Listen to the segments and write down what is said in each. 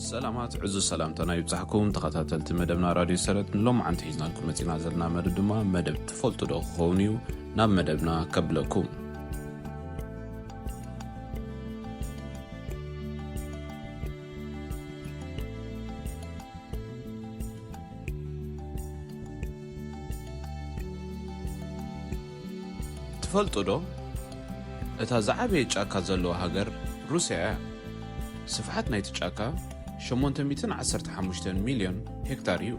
ሰላማት፣ ዕዙዝ ሰላምታና ይብጻሕኩም ተኸታተልቲ መደብና ራድዮ ሰረት። ንሎማዓንቲ ሒዝናልኩም መጺና ዘለና መደብ ድማ መደብ ትፈልጡ ዶ ክኸውን እዩ። ናብ መደብና ከብለኩም። ትፈልጡ ዶ? እታ ዝዓበየ ጫካ ዘለዋ ሃገር ሩስያ እያ። ስፍሓት ናይቲ ጫካ ሸሞንተ ሚእትን ዓሰርተ ሓሙሽተን ሚልዮን ሄክታር እዩ።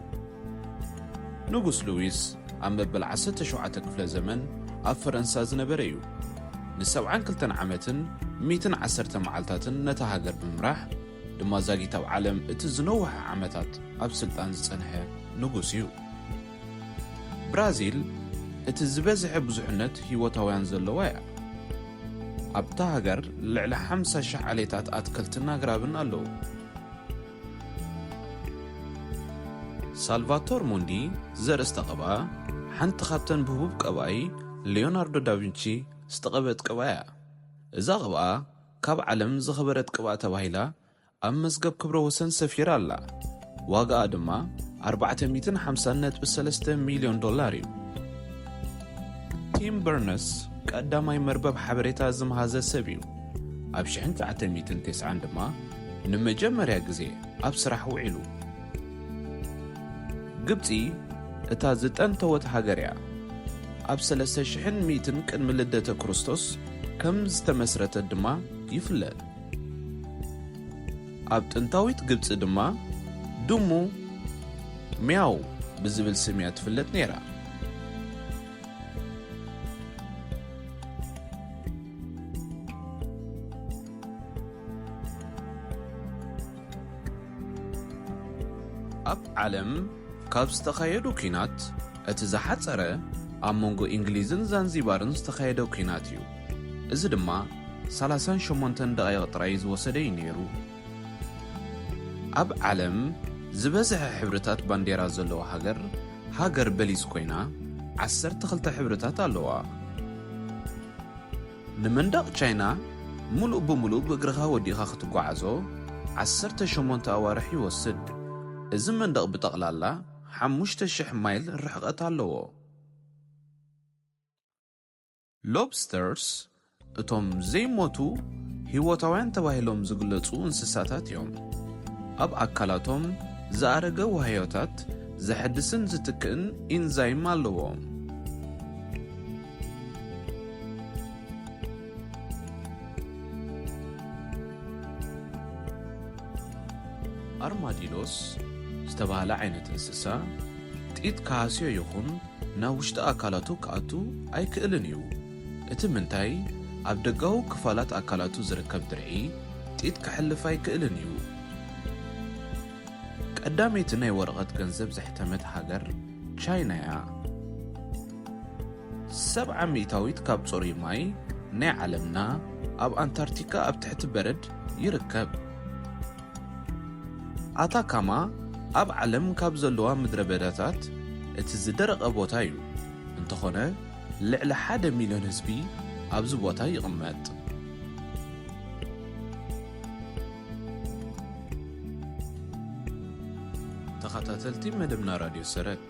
ንጉስ ሉዊስ ኣብ መበል ዓሰርተ ሸውዓተ ክፍለ ዘመን ኣብ ፈረንሳ ዝነበረ እዩ። ንሰብዓን ክልተን ዓመትን ሚእትን ዓሰርተ መዓልታትን ነታ ሃገር ብምምራሕ ድማ ዛጊት ኣብ ዓለም እቲ ዝነውሐ ዓመታት ኣብ ስልጣን ዝጸንሐ ንጉስ እዩ። ብራዚል እቲ ዝበዝሐ ብዙሕነት ህይወታውያን ዘለዋ እያ። ኣብታ ሃገር ልዕሊ ሓምሳ ሽሕ ዓሌታት ኣትክልትን ኣግራብን ኣለዉ። ሳልቫቶር ሙንዲ ዘርእስታ ቀብኣ ሓንቲ ካብተን ብህቡብ ቀብኣይ ሊዮናርዶ ዳቪንቺ ዝተቐብአት ቀብኣ እያ። እዛ ቀብኣ ካብ ዓለም ዝኸበረት ቅብኣ ተባሂላ ኣብ መዝገብ ክብረ ወሰን ሰፊራ ኣላ። ዋጋኣ ድማ ኣርባዕተ ሚእትን ሓምሳን ነጥቢ ሰለስተ ሚልዮን ዶላር እዩ። ቲም በርነስ ቀዳማይ መርበብ ሓበሬታ ዝመሃዘ ሰብ እዩ። ኣብ ሽሕን ትሽዓተ ሚእትን ተስዓን ድማ ንመጀመርያ ግዜ ኣብ ስራሕ ውዒሉ። ግብጺ እታ ዝጠንተወት ሃገር እያ። ኣብ ሰለስተ ሽሕን ሚእትን ቅድሚ ልደተ ክርስቶስ ከም ዝተመስረተት ድማ ይፍለጥ። ኣብ ጥንታዊት ግብጺ ድማ ድሙ ሚያው ብዝብል ስም እያ ትፍለጥ ነይራ። ኣብ ዓለም ካብ ዝተኻየዱ ኲናት እቲ ዝሓጸረ ኣብ መንጎ እንግሊዝን ዛንዚባርን ዝተኻየደ ኲናት እዩ። እዚ ድማ ሰላሳን ሸሞንተን ደቓይቕ ጥራይ ዝወሰደ እዩ ነይሩ። ኣብ ዓለም ዝበዝሐ ሕብርታት ባንዴራ ዘለዋ ሃገር፣ ሃገር በሊስ ኮይና፣ ዓሰርተ ክልተ ሕብርታት ኣለዋ። ንመንደቕ ቻይና ምሉእ ብምሉእ ብእግርኻ ወዲእኻ ክትጓዓዞ ዓሰርተ ሸሞንተ ኣዋርሕ ይወስድ። እዚ መንደቕ ብጠቕላላ ሓሙሽተ ሽሕ ማይል ርሕቐት ኣለዎ። ሎብስተርስ እቶም ዘይሞቱ ህይወታውያን ተባሂሎም ዝግለጹ እንስሳታት እዮም። ኣብ ኣካላቶም ዝኣረገ ዋህዮታት ዘሐድስን ዝትክእን ኢንዛይም ኣለዎም። ኣርማዲሎስ ዝተባህለ ዓይነት እንስሳ ጢት ክሃስዮ ይኹን ናብ ውሽጢ ኣካላቱ ክኣቱ ኣይክእልን እዩ። እቲ ምንታይ ኣብ ደጋዊ ክፋላት ኣካላቱ ዝርከብ ድርዒ ጢት ክሕልፍ ኣይክእልን እዩ። ቀዳመይቲ ናይ ወረቐት ገንዘብ ዘሕተመት ሃገር ቻይና እያ። ሰብዓ ሚእታዊት ካብ ጽሩይ ማይ ናይ ዓለምና ኣብ ኣንታርክቲካ ኣብ ትሕቲ በረድ ይርከብ። ኣታካማ ኣብ ዓለም ካብ ዘለዋ ምድረ በዳታት እቲ ዝደረቐ ቦታ እዩ። እንተኾነ ልዕሊ ሓደ ሚልዮን ህዝቢ ኣብዚ ቦታ ይቕመጥ። ተኸታተልቲ መደብና ራድዮ ሰረት፣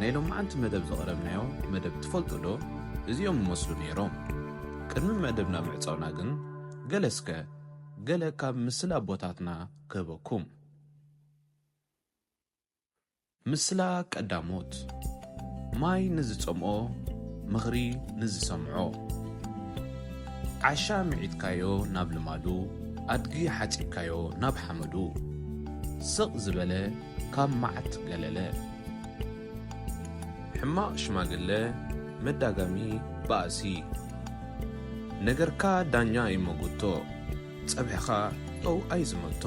ናይ ሎማዓንቲ መደብ ዘቕረብናዮ መደብ ትፈልጡ ዶ? እዚኦም ይመስሉ ነይሮም። ቅድሚ መደብና ምዕጻውና ግን ገለ እስከ ገለ ካብ ምስላ ኣቦታትና ክህበኩም። ምስላ ቀዳሞት። ማይ ንዝጸምኦ፣ ምኽሪ ንዝሰምዖ። ዓሻ ምዒድካዮ ናብ ልማዱ፣ ኣድጊ ሓጺብካዮ ናብ ሓመዱ። ስቕ ዝበለ ካብ መዓት ገለለ። ሕማቕ ሽማግለ መዳጋሚ ባእሲ። ነገርካ ዳኛ ይመጉቶ፣ ጸብሕኻ ጨው ኣይዝመቶ።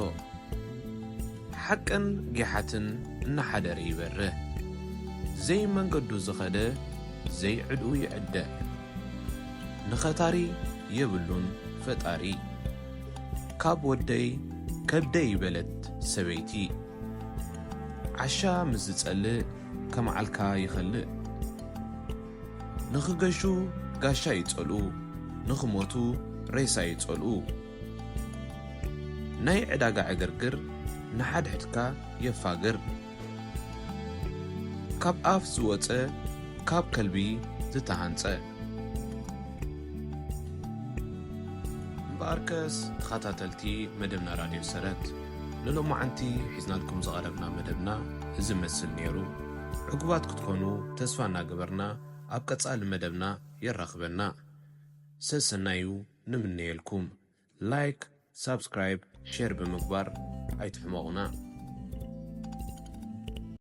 ሓቅን ጊሓትን እናሓደረ ይበርህ። ዘይመንገዱ ዝኸደ ዘይዕድኡ ይዕደ። ንኸታሪ የብሉን ፈጣሪ። ካብ ወደይ ከብደይ በለት ሰበይቲ። ዓሻ ምስ ዝጸልእ ከመዓልካ ይኸልእ። ንኽገሹ ጋሻ ይጸልኡ፣ ንኽሞቱ ሬሳ ይጸልኡ። ናይ ዕዳጋ ዕግርግር ንሓድሕድካ የፋግር። ካብ ኣፍ ዝወጸ ካብ ከልቢ ዝተሃንጸ። እምበኣርከስ ተኸታተልቲ መደብና ራድዮ ሰረት፣ ንሎማዓንቲ ሒዝናልኩም ዝቐረብና መደብና እዚ መስል ነይሩ። ዕጉባት ክትኮኑ ተስፋ እናገበርና ኣብ ቀጻሊ መደብና የራኽበና። ሰሰናዩ ንምነየልኩም። ላይክ፣ ሳብስክራይብ፣ ሼር ብምግባር ኣይትሕመቑና።